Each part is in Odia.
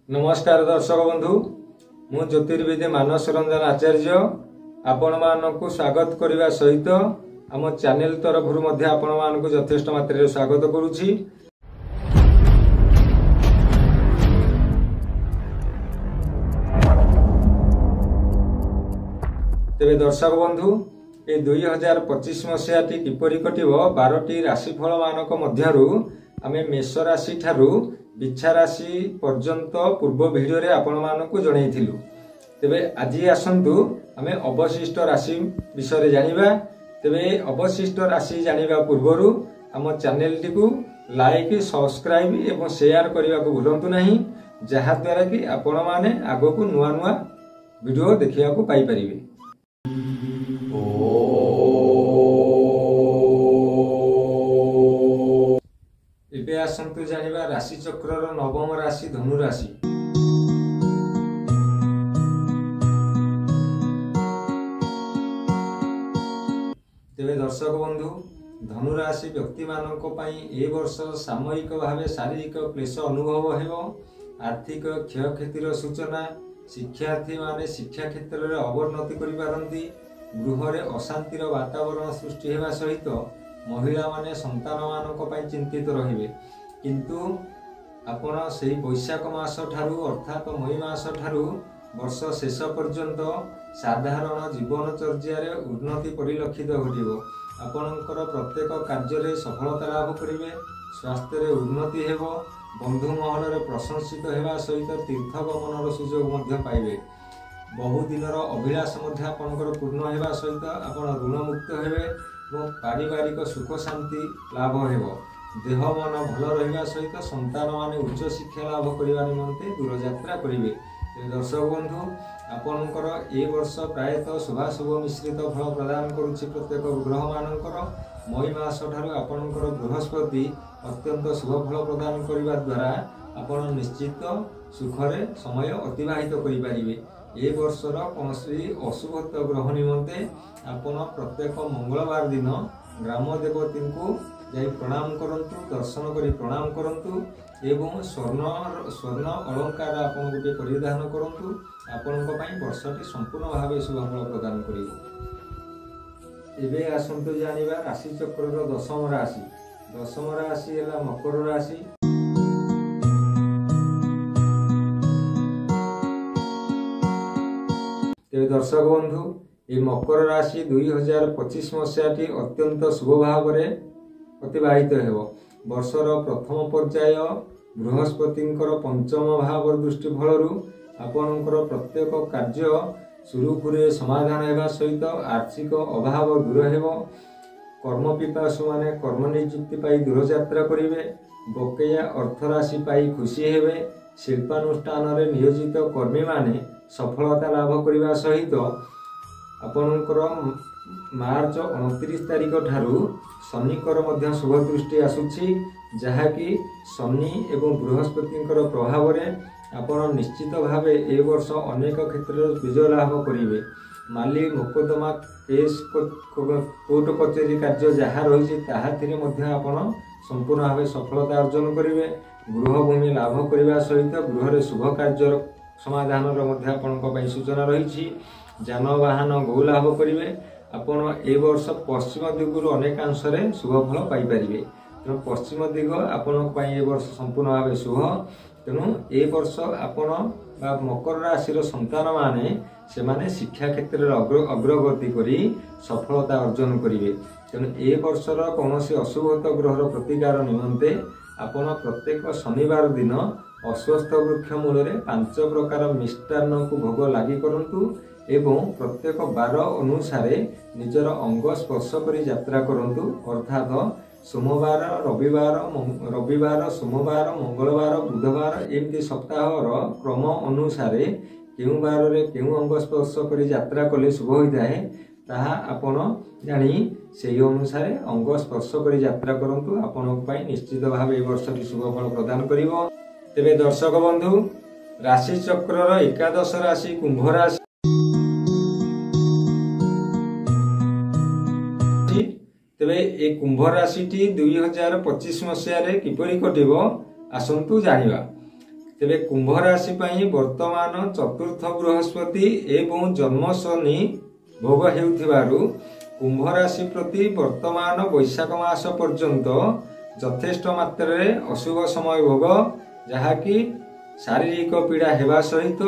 ନମସ୍କାର ଦର୍ଶକ ବନ୍ଧୁ, ମୁଁ ଜ୍ୟୋତିର୍ବିଦ ମାନସ ରଞ୍ଜନ ଆଚାର୍ଯ୍ୟ ଆପଣମାନଙ୍କୁ ସ୍ୱାଗତ କରିବା ସହିତ ଆମ ଚ୍ୟାନେଲ ତରଫରୁ ମଧ୍ୟ ଆପଣମାନଙ୍କୁ ଯଥେଷ୍ଟ ମାତ୍ରାରେ ସ୍ୱାଗତ କରୁଛି। ତେବେ ଦର୍ଶକ ବନ୍ଧୁ, ଏ 2025 ମସିହାଟି କିପରି କଟିବ, 12ଟି ରାଶିଫଳ ମାନଙ୍କ ମଧ୍ୟରୁ ଆମେ ମେଷ ରାଶି ଠାରୁ ବିଛା ରାଶି ପର୍ଯ୍ୟନ୍ତ ପୂର୍ବ ଭିଡ଼ିଓରେ ଆପଣମାନଙ୍କୁ ଜଣେଇଥିଲୁ। ତେବେ ଆଜି ଆସନ୍ତୁ ଆମେ ଅବଶିଷ୍ଟ ରାଶି ବିଷୟରେ ଜାଣିବା। ତେବେ ଅବଶିଷ୍ଟ ରାଶି ଜାଣିବା ପୂର୍ବରୁ ଆମ ଚ୍ୟାନେଲଟିକୁ ଲାଇକ୍, ସବସ୍କ୍ରାଇବ ଏବଂ ସେୟାର କରିବାକୁ ଭୁଲନ୍ତୁ ନାହିଁ, ଯାହାଦ୍ୱାରା କି ଆପଣମାନେ ଆଗକୁ ନୂଆ ନୂଆ ଭିଡ଼ିଓ ଦେଖିବାକୁ ପାଇପାରିବେ। ଏବେ ଆସନ୍ତୁ ଜାଣିବା ରାଶି ଚକ୍ରର ନବମ ରାଶି ଧନୁ ରାଶି। ତେବେ ଦର୍ଶକ ବନ୍ଧୁ, ଧନୁରାଶି ବ୍ୟକ୍ତିମାନଙ୍କ ପାଇଁ ଏ ବର୍ଷ ସାମୟିକ ଭାବେ ଶାରୀରିକ କ୍ଲେଶ ଅନୁଭବ ହେବ। ଆର୍ଥିକ କ୍ଷୟକ୍ଷତିର ସୂଚନା। ଶିକ୍ଷାର୍ଥୀମାନେ ଶିକ୍ଷା କ୍ଷେତ୍ରରେ ଅବନତି କରିପାରନ୍ତି। ଗୃହରେ ଅଶାନ୍ତିର ବାତାବରଣ ସୃଷ୍ଟି ହେବା ସହିତ ମହିଳାମାନେ ସନ୍ତାନମାନଙ୍କ ପାଇଁ ଚିନ୍ତିତ ରହିବେ। କିନ୍ତୁ ଆପଣ ସେହି ବୈଶାଖ ମାସ ଠାରୁ, ଅର୍ଥାତ ମଇ ମାସ ଠାରୁ ବର୍ଷ ଶେଷ ପର୍ଯ୍ୟନ୍ତ ସାଧାରଣ ଜୀବନଚର୍ଯ୍ୟାରେ ଉନ୍ନତି ପରିଲକ୍ଷିତ ଘଟିବ। ଆପଣଙ୍କର ପ୍ରତ୍ୟେକ କାର୍ଯ୍ୟରେ ସଫଳତା ଲାଭ କରିବେ। ସ୍ୱାସ୍ଥ୍ୟରେ ଉନ୍ନତି ହେବ। ବନ୍ଧୁ ମହଲରେ ପ୍ରଶଂସିତ ହେବା ସହିତ ତୀର୍ଥ ଗମନର ସୁଯୋଗ ମଧ୍ୟ ପାଇବେ। ବହୁ ଦିନର ଅଭିଳାଷ ମଧ୍ୟ ଆପଣଙ୍କର ପୂର୍ଣ୍ଣ ହେବା ସହିତ ଆପଣ ଋଣମୁକ୍ତ ହେବେ ଏବଂ ପାରିବାରିକ ସୁଖ ଶାନ୍ତି ଲାଭ ହେବ। ଦେହ ମନ ଭଲ ରହିବା ସହିତ ସନ୍ତାନମାନେ ଉଚ୍ଚ ଶିକ୍ଷା ଲାଭ କରିବା ନିମନ୍ତେ ଦୂରଯାତ୍ରା କରିବେ। ଦର୍ଶକ ବନ୍ଧୁ, ଆପଣଙ୍କର ଏ ବର୍ଷ ପ୍ରାୟତଃ ଶୁଭାଶୁଭ ମିଶ୍ରିତ ଫଳ ପ୍ରଦାନ କରୁଛି ପ୍ରତ୍ୟେକ ଗ୍ରହମାନଙ୍କର। ମଇ ମାସ ଠାରୁ ଆପଣଙ୍କର ବୃହସ୍ପତି ଅତ୍ୟନ୍ତ ଶୁଭ ଫଳ ପ୍ରଦାନ କରିବା ଦ୍ୱାରା ଆପଣ ନିଶ୍ଚିତ ସୁଖରେ ସମୟ ଅତିବାହିତ କରିପାରିବେ। ଏ ବର୍ଷର କୌଣସି ଅଶୁଭତ୍ୱ ଗ୍ରହ ନିମନ୍ତେ ଆପଣ ପ୍ରତ୍ୟେକ ମଙ୍ଗଳବାର ଦିନ ଗ୍ରାମ ଦେବତୀଙ୍କୁ ଯାଇ ପ୍ରଣାମ କରନ୍ତୁ, ଦର୍ଶନ କରି ପ୍ରଣାମ କରନ୍ତୁ ଏବଂ ସ୍ୱର୍ଣ୍ଣ ଅଳଙ୍କାର ଆପଣ ଗୋଟିଏ ପରିଧାନ କରନ୍ତୁ। ଆପଣଙ୍କ ପାଇଁ ବର୍ଷଟି ସମ୍ପୂର୍ଣ୍ଣ ଭାବେ ଶୁଭଫଳ ପ୍ରଦାନ କରିବ। ଏବେ ଆସନ୍ତୁ ଜାଣିବା ରାଶିଚକ୍ରର ଦଶମ ରାଶି। ଦଶମ ରାଶି ହେଲା ମକର ରାଶି। ତେବେ ଦର୍ଶକ ବନ୍ଧୁ, ଏହି ମକର ରାଶି 2025 ମସିହାଟି ଅତ୍ୟନ୍ତ ଶୁଭ ଭାବରେ ଅତିବାହିତ ହେବ। ବର୍ଷର ପ୍ରଥମ ପର୍ଯ୍ୟାୟ ବୃହସ୍ପତିଙ୍କର ପଞ୍ଚମ ଭାବର ଦୃଷ୍ଟି ଫଳରୁ ଆପଣଙ୍କର ପ୍ରତ୍ୟେକ କାର୍ଯ୍ୟ ସୁରୁଖୁରୁରେ ସମାଧାନ ହେବା ସହିତ ଆର୍ଥିକ ଅଭାବ ଦୂର ହେବ। କର୍ମ ପିପାସୁମାନେ କର୍ମ ନିଯୁକ୍ତି ପାଇ ଦୂରଯାତ୍ରା କରିବେ। ବକେୟା ଅର୍ଥରାଶି ପାଇ ଖୁସି ହେବେ। ଶିଳ୍ପାନୁଷ୍ଠାନରେ ନିୟୋଜିତ କର୍ମୀମାନେ ସଫଳତା ଲାଭ କରିବା ସହିତ ଆପଣଙ୍କର ମାର୍ଚ୍ଚ 29 ତାରିଖ ଠାରୁ ଶନିଙ୍କର ମଧ୍ୟ ଶୁଭ ଦୃଷ୍ଟି ଆସୁଛି, ଯାହାକି ଶନି ଏବଂ ବୃହସ୍ପତିଙ୍କର ପ୍ରଭାବରେ ଆପଣ ନିଶ୍ଚିତ ଭାବେ ଏ ବର୍ଷ ଅନେକ କ୍ଷେତ୍ରରେ ବିଜୟ ଲାଭ କରିବେ। ମାଲି ମୋକଦ୍ଦମା କେସ୍, କୋର୍ଟ କଚେରୀ କାର୍ଯ୍ୟ ଯାହା ରହିଛି, ତାହାଥିରେ ମଧ୍ୟ ଆପଣ ସମ୍ପୂର୍ଣ୍ଣ ଭାବେ ସଫଳତା ଅର୍ଜନ କରିବେ। ଗୃହଭୂମି ଲାଭ କରିବା ସହିତ ଗୃହରେ ଶୁଭ କାର୍ଯ୍ୟର ସମାଧାନର ମଧ୍ୟ ଆପଣଙ୍କ ପାଇଁ ସୂଚନା ରହିଛି। ଯାନବାହନ ଗୋ ଲାଭ କରିବେ। ଆପଣ ଏ ବର୍ଷ ପଶ୍ଚିମ ଦିଗରୁ ଅନେକାଂଶରେ ଶୁଭ ଫଳ ପାଇପାରିବେ। ତେଣୁ ପଶ୍ଚିମ ଦିଗ ଆପଣଙ୍କ ପାଇଁ ଏ ବର୍ଷ ସମ୍ପୂର୍ଣ୍ଣ ଭାବେ ଶୁଭ। ତେଣୁ ଏ ବର୍ଷ ଆପଣ ବା ମକର ରାଶିର ସନ୍ତାନମାନେ ସେମାନେ ଶିକ୍ଷା କ୍ଷେତ୍ରରେ ଅଗ୍ରଗତି କରି ସଫଳତା ଅର୍ଜନ କରିବେ। ତେଣୁ ଏ ବର୍ଷର କୌଣସି ଅଶୁଭତ ଗ୍ରହର ପ୍ରତିକାର ନିମନ୍ତେ ଆପଣ ପ୍ରତ୍ୟେକ ଶନିବାର ଦିନ ଅଶ୍ୱସ୍ଥ ବୃକ୍ଷ ମୂଳରେ 5 ପ୍ରକାର ମିଷ୍ଟାନ୍ନକୁ ଭୋଗ ଲାଗି କରନ୍ତୁ ଏବଂ ପ୍ରତ୍ୟେକ ବାର ଅନୁସାରେ ନିଜର ଅଙ୍ଗ ସ୍ପର୍ଶ କରି ଯାତ୍ରା କରନ୍ତୁ। ଅର୍ଥାତ ସୋମବାର, ରବିବାର, ରବିବାର, ସୋମବାର, ମଙ୍ଗଳବାର, ବୁଧବାର, ଏମିତି ସପ୍ତାହର କ୍ରମ ଅନୁସାରେ କେଉଁ ବାରରେ କେଉଁ ଅଙ୍ଗ ସ୍ପର୍ଶ କରି ଯାତ୍ରା କଲେ ଶୁଭ ହୋଇଥାଏ, ତାହା ଆପଣ ଜାଣି ସେହି ଅନୁସାରେ ଅଙ୍ଗ ସ୍ପର୍ଶ କରି ଯାତ୍ରା କରନ୍ତୁ। ଆପଣଙ୍କ ପାଇଁ ନିଶ୍ଚିତ ଭାବେ ଏ ବର୍ଷଟି ଶୁଭ ଫଳ ପ୍ରଦାନ କରିବ। ତେବେ ଦର୍ଶକ ବନ୍ଧୁ, ରାଶି ଚକ୍ରର ଏକାଦଶ ରାଶି କୁମ୍ଭ ରାଶି। ତେବେ ଏ କୁମ୍ଭ ରାଶିଟି 2025 ମସିହାରେ କିପରି କଟିବ, ଆସନ୍ତୁ ଜାଣିବା। ତେବେ କୁମ୍ଭ ରାଶି ପାଇଁ ବର୍ତ୍ତମାନ ଚତୁର୍ଥ ବୃହସ୍ପତି ଏବଂ ଜନ୍ମ ଶନି ଭୋଗ ହେଉଥିବାରୁ କୁମ୍ଭ ରାଶି ପ୍ରତି ବର୍ତ୍ତମାନ ବୈଶାଖ ମାସ ପର୍ଯ୍ୟନ୍ତ ଯଥେଷ୍ଟ ମାତ୍ରାରେ ଅଶୁଭ ସମୟ ଭୋଗ, ଯାହାକି ଶାରୀରିକ ପୀଡ଼ା ହେବା ସହିତ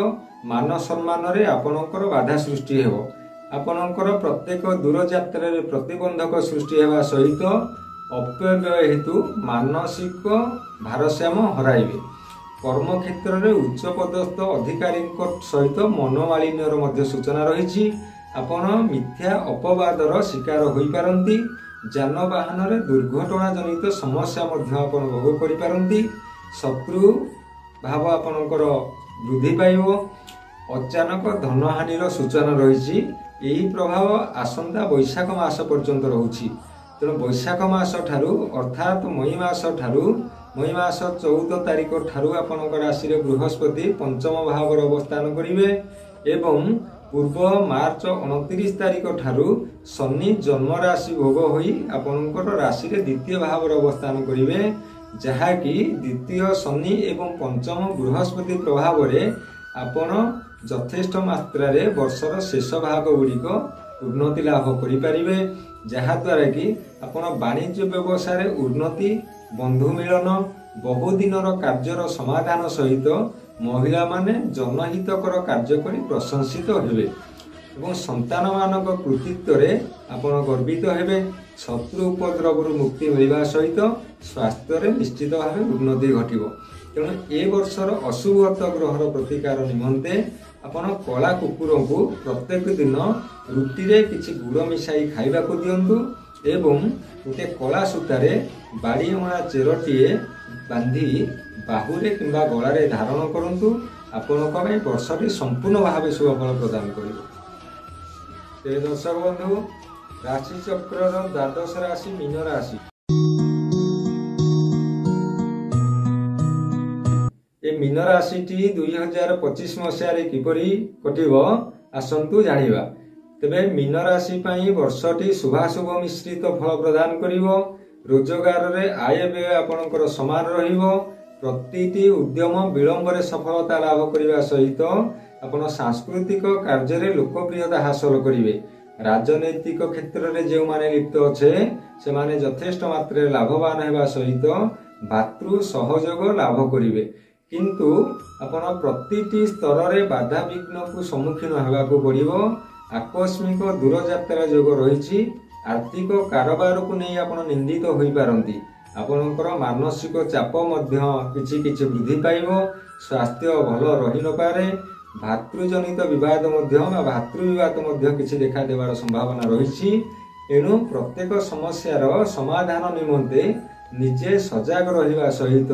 ମାନ ସମ୍ମାନରେ ଆପଣଙ୍କର ବାଧା ସୃଷ୍ଟି ହେବ। ଆପଣଙ୍କର ପ୍ରତ୍ୟେକ ଦୂରଯାତ୍ରାରେ ପ୍ରତିବନ୍ଧକ ସୃଷ୍ଟି ହେବା ସହିତ ଅପବ୍ୟୟ ହେତୁ ମାନସିକ ଭାରସାମ୍ୟ ହରାଇବେ। କର୍ମକ୍ଷେତ୍ରରେ ଉଚ୍ଚ ପଦସ୍ଥ ଅଧିକାରୀଙ୍କ ସହିତ ମନୋମାଳିନ୍ୟର ମଧ୍ୟ ସୂଚନା ରହିଛି। ଆପଣ ମିଥ୍ୟା ଅପବାଦର ଶିକାର ହୋଇପାରନ୍ତି। ଯାନବାହନରେ ଦୁର୍ଘଟଣା ଜନିତ ସମସ୍ୟା ମଧ୍ୟ ଆପଣ ଭୋଗ କରିପାରନ୍ତି। ଶତ୍ରୁ ଭାବ ଆପଣଙ୍କର ବୃଦ୍ଧି ପାଇବ। ଅଚାନକ ଧନହାନିର ସୂଚନା ରହିଛି। ଏହି ପ୍ରଭାବ ଆସନ୍ତା ବୈଶାଖ ମାସ ପର୍ଯ୍ୟନ୍ତ ରହୁଛି। ତେଣୁ ବୈଶାଖ ମାସ ଠାରୁ ଅର୍ଥାତ୍ ମଇ ମାସ ଠାରୁ, ମଇ ମାସ 14 ତାରିଖ ଠାରୁ ଆପଣଙ୍କ ରାଶିରେ ବୃହସ୍ପତି ପଞ୍ଚମ ଭାବରେ ଅବସ୍ଥାନ କରିବେ ଏବଂ ପୂର୍ବ ମାର୍ଚ୍ଚ 29 ତାରିଖ ଠାରୁ ଶନି ଜନ୍ମ ରାଶି ଭୋଗ ହୋଇ ଆପଣଙ୍କର ରାଶିରେ ଦ୍ୱିତୀୟ ଭାବରେ ଅବସ୍ଥାନ କରିବେ, ଯାହାକି ଦ୍ୱିତୀୟ ଶନି ଏବଂ ପଞ୍ଚମ ବୃହସ୍ପତି ପ୍ରଭାବରେ ଆପଣ ଯଥେଷ୍ଟ ମାତ୍ରାରେ ବର୍ଷର ଶେଷ ଭାଗ ଗୁଡ଼ିକ ଉନ୍ନତି ଲାଭ କରିପାରିବେ, ଯାହାଦ୍ୱାରା କି ଆପଣ ବାଣିଜ୍ୟ ବ୍ୟବସାୟରେ ଉନ୍ନତି, ବନ୍ଧୁ ମିଳନ, ବହୁଦିନର କାର୍ଯ୍ୟର ସମାଧାନ ସହିତ ମହିଳାମାନେ ଜନହିତକର କାର୍ଯ୍ୟ କରି ପ୍ରଶଂସିତ ହେବେ ଏବଂ ସନ୍ତାନମାନଙ୍କ କୃତିତ୍ୱରେ ଆପଣ ଗର୍ବିତ ହେବେ। ଶତ୍ରୁ ଉପଦ୍ରବରୁ ମୁକ୍ତି ମିଳିବା ସହିତ ସ୍ୱାସ୍ଥ୍ୟରେ ନିଶ୍ଚିତ ଭାବେ ଉନ୍ନତି ଘଟିବ। ତେଣୁ ଏ ବର୍ଷର ଅଶୁଭତ ଗ୍ରହର ପ୍ରତିକାର ନିମନ୍ତେ ଆପଣ କଳା କୁକୁରଙ୍କୁ ପ୍ରତ୍ୟେକ ଦିନ ରୁଟିରେ କିଛି ଗୁଡ଼ ମିଶାଇ ଖାଇବାକୁ ଦିଅନ୍ତୁ ଏବଂ ଗୋଟେ କଳା ସୂତାରେ ବାଡ଼ିଅଣା ଚେରଟିଏ ବାନ୍ଧି ବାହୁରେ କିମ୍ବା ଗଳାରେ ଧାରଣ କରନ୍ତୁ। ଆପଣଙ୍କ ପାଇଁ ବର୍ଷଟି ସମ୍ପୂର୍ଣ୍ଣ ଭାବେ ଶୁଭଫଳ ପ୍ରଦାନ କରିବ। ତେବେ ଦର୍ଶକ ବନ୍ଧୁ, ରାଶି ଚକ୍ରର ଦ୍ୱାଦଶ ରାଶି ମୀନ ରାଶି। ଏ ମୀନ ରାଶିଟି 2025 ମସିହାରେ କିପରି କଟିବ ଆସନ୍ତୁ ଜାଣିବା। ତେବେ ମୀନ ରାଶି ପାଇଁ ବର୍ଷଟି ଶୁଭାଶୁଭ ମିଶ୍ରିତ ଫଳ ପ୍ରଦାନ କରିବ। ରୋଜଗାରରେ ଆୟ ବ୍ୟୟ ଆପଣଙ୍କର ସମାନ ରହିବ। ପ୍ରତିଟି ଉଦ୍ୟମ ବିଳମ୍ବରେ ସଫଳତା ଲାଭ କରିବା ସହିତ ଆପଣ ସାଂସ୍କୃତିକ କାର୍ଯ୍ୟରେ ଲୋକପ୍ରିୟତା ହାସଲ କରିବେ। ରାଜନୈତିକ କ୍ଷେତ୍ରରେ ଯେଉଁମାନେ ଲିପ୍ତ ଅଛେ ସେମାନେ ଯଥେଷ୍ଟ ମାତ୍ରାରେ ଲାଭବାନ ହେବା ସହିତ ଭାତୃ ସହଯୋଗ ଲାଭ କରିବେ। କିନ୍ତୁ ଆପଣ ପ୍ରତିଟି ସ୍ତରରେ ବାଧାବିଘ୍ନକୁ ସମ୍ମୁଖୀନ ହେବାକୁ ପଡ଼ିବ। ଆକସ୍ମିକ ଦୂରଯାତ୍ରା ଯୋଗ ରହିଛି। ଆର୍ଥିକ କାରବାରକୁ ନେଇ ଆପଣ ନିନ୍ଦିତ ହୋଇପାରନ୍ତି। ଆପଣଙ୍କର ମାନସିକ ଚାପ ମଧ୍ୟ କିଛି କିଛି ବୃଦ୍ଧି ପାଇବ। ସ୍ୱାସ୍ଥ୍ୟ ଭଲ ରହିନପାରେ। ଭାତୃଜନିତ ବିବାଦ ମଧ୍ୟ ବା ଭାତୃ ବିବାଦ ମଧ୍ୟ କିଛି ଦେଖା ଦେବାର ସମ୍ଭାବନା ରହିଛି। ଏଣୁ ପ୍ରତ୍ୟେକ ସମସ୍ୟାର ସମାଧାନ ନିମନ୍ତେ ନିଜେ ସଜାଗ ରହିବା ସହିତ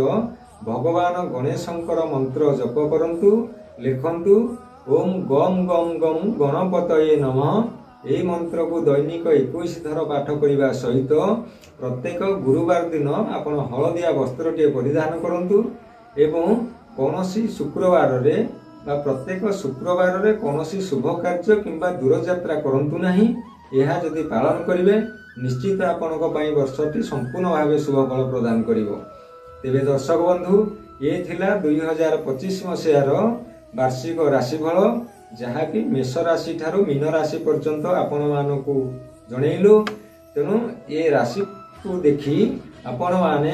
ଭଗବାନ ଗଣେଶଙ୍କର ମନ୍ତ୍ର ଜପ କରନ୍ତୁ। ଲେଖନ୍ତୁ ଓମ୍ ଗମ୍ ଗମ୍ ଗମ୍ ଗଣପତୟେ ନମଃ। ଏହି ମନ୍ତ୍ରକୁ ଦୈନିକ 21 ଥର ପାଠ କରିବା ସହିତ ପ୍ରତ୍ୟେକ ଗୁରୁବାର ଦିନ ଆପଣ ହଳଦିଆ ବସ୍ତ୍ରଟିଏ ପରିଧାନ କରନ୍ତୁ ଏବଂ କୌଣସି ଶୁକ୍ରବାରରେ ବା ପ୍ରତ୍ୟେକ ଶୁକ୍ରବାରରେ କୌଣସି ଶୁଭ କାର୍ଯ୍ୟ କିମ୍ବା ଦୂରଯାତ୍ରା କରନ୍ତୁ ନାହିଁ। ଏହା ଯଦି ପାଳନ କରିବେ ନିଶ୍ଚିତ ଆପଣଙ୍କ ପାଇଁ ବର୍ଷଟି ସମ୍ପୂର୍ଣ୍ଣ ଭାବେ ଶୁଭ ଫଳ ପ୍ରଦାନ କରିବ। ତେବେ ଦର୍ଶକ ବନ୍ଧୁ, ଏ ଥିଲା 2025 ମସିହାର ବାର୍ଷିକ ରାଶିଫଳ, ଯାହାକି ମେଷ ରାଶି ଠାରୁ ମୀନ ରାଶି ପର୍ଯ୍ୟନ୍ତ ଆପଣମାନଙ୍କୁ ଜଣେଇଲୁ। ତେଣୁ ଏ ରାଶିକୁ ଦେଖି ଆପଣମାନେ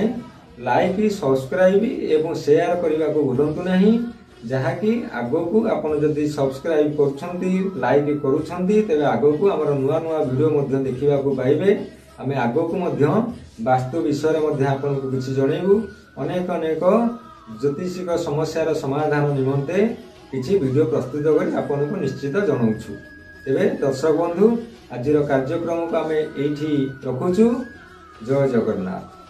ଲାଇକ୍, ସବସ୍କ୍ରାଇବ୍ ଏବଂ ସେୟାର କରିବାକୁ ଭୁଲନ୍ତୁ ନାହିଁ, ଯାହାକି ଆଗକୁ ଆପଣ ଯଦି ସବସ୍କ୍ରାଇବ୍ କରୁଛନ୍ତି, ଲାଇକ୍ କରୁଛନ୍ତି, ତେବେ ଆଗକୁ ଆମର ନୂଆ ନୂଆ ଭିଡ଼ିଓ ମଧ୍ୟ ଦେଖିବାକୁ ପାଇବେ। ଆମେ ଆଗକୁ ମଧ୍ୟ ବାସ୍ତୁ ବିଷୟରେ ମଧ୍ୟ ଆପଣଙ୍କୁ କିଛି ଜଣେଇବୁ। ଅନେକ ଅନେକ ଜ୍ୟୋତିଷିକ ସମସ୍ୟାର ସମାଧାନ ନିମନ୍ତେ କିଛି ଭିଡ଼ିଓ ପ୍ରସ୍ତୁତ କରି ଆପଣଙ୍କୁ ନିଶ୍ଚିତ ଜଣାଉଛୁ। ତେବେ ଦର୍ଶକ ବନ୍ଧୁ, ଆଜିର କାର୍ଯ୍ୟକ୍ରମକୁ ଆମେ ଏଇଠି ରଖୁଛୁ। ଜୟ ଜଗନ୍ନାଥ।